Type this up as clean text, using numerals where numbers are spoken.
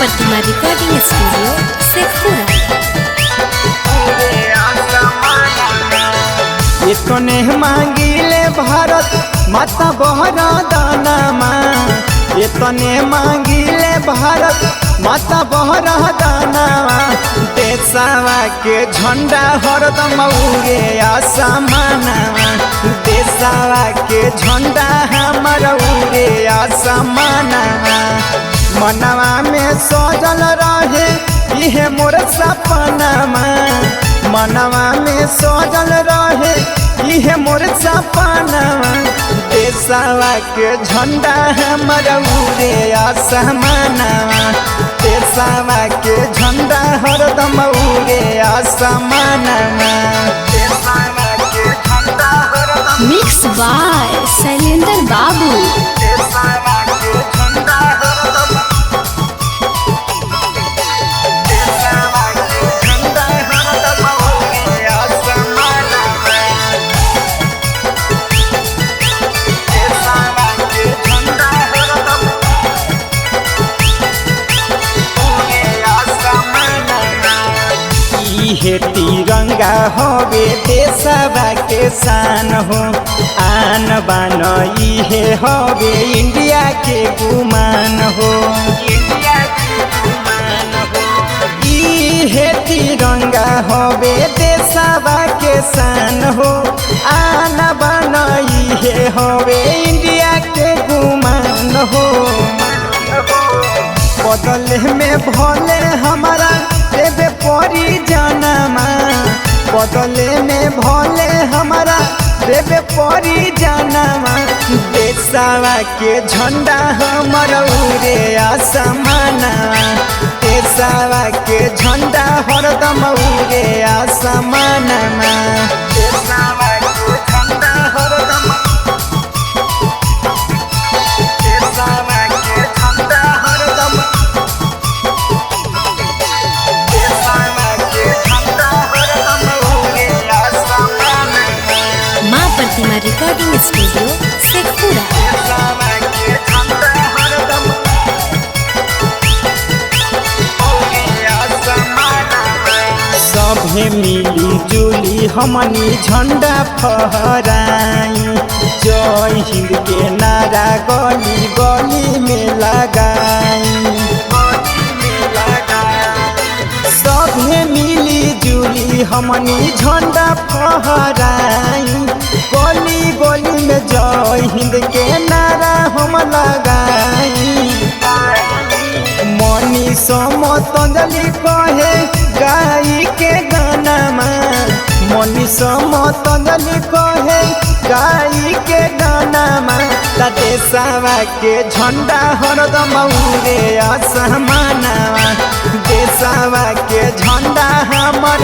प्रतिमा recording studio Sheikhpura. इतने मांगिले भारत माता बहरा दाना, इतने मांगिले भारत माता बहरा दाना। देशवा के झंडा हरदम उड़े आसमानवा, देशवा के झंडा हमर उड़े आसमानवा। मनवा में सजल रहे इहे मोर सपनावा, मनवा में सजल रहे इहे मोर सपनावा। देशवा के झंडा हमर उड़े आसमानवा, देशवा के झंडा हरदम उड़े आसमानवा। देशवा के झंडा हरदम। मिक्स बाय शैलेंद्र बाबू। देशवा के झंडा हरदम, देशवा के झंडा हरदम उड़े आसमानवा। देशवा के झंडा हरदम उड़े आसमानवा। इहे तिरंगा हवे देशवा के शान हो, आन बान इहे हवे इंडिया के गुमान हो, इंडिया के गुमान हो। इहे तिरंगा हवे देशवा के शान हो, आन बान इहे हवे इंडिया के गुमान हो। बदले में भले हमारा देवे परी जानमा, बदले में भले हमारा देवे परी जानमा। देशवा के झंडा हमर उड़े आसमानवा, देशवा के झंडा हरदम उड़े आसमानवा। देशवा के झंडा हरदम, देशवा के झंडा हरदम, देशवा के झंडा हरदम उड़े आसमानवा। माँ प्रतिमा रिकॉर्डिंग स्टूडियो शेखपुरा। देशवा के झंडा हरदम उड़े आसमानवा। सभे मिली जुली हमनी झंडा फहराई, जय हिंद के नारा गली गली में लगाई, सभे मिली जुली हमनी झंडा फहराई, गली गली में जय हिंद के नारा हम लगाई। मनी समतंजलि कहे गाई के गानामा, मनी समतंजलि कहे गाई के गानामा। देशवा के झंडा हरदम उड़े आसमानवा, देशवा के झंडा हमर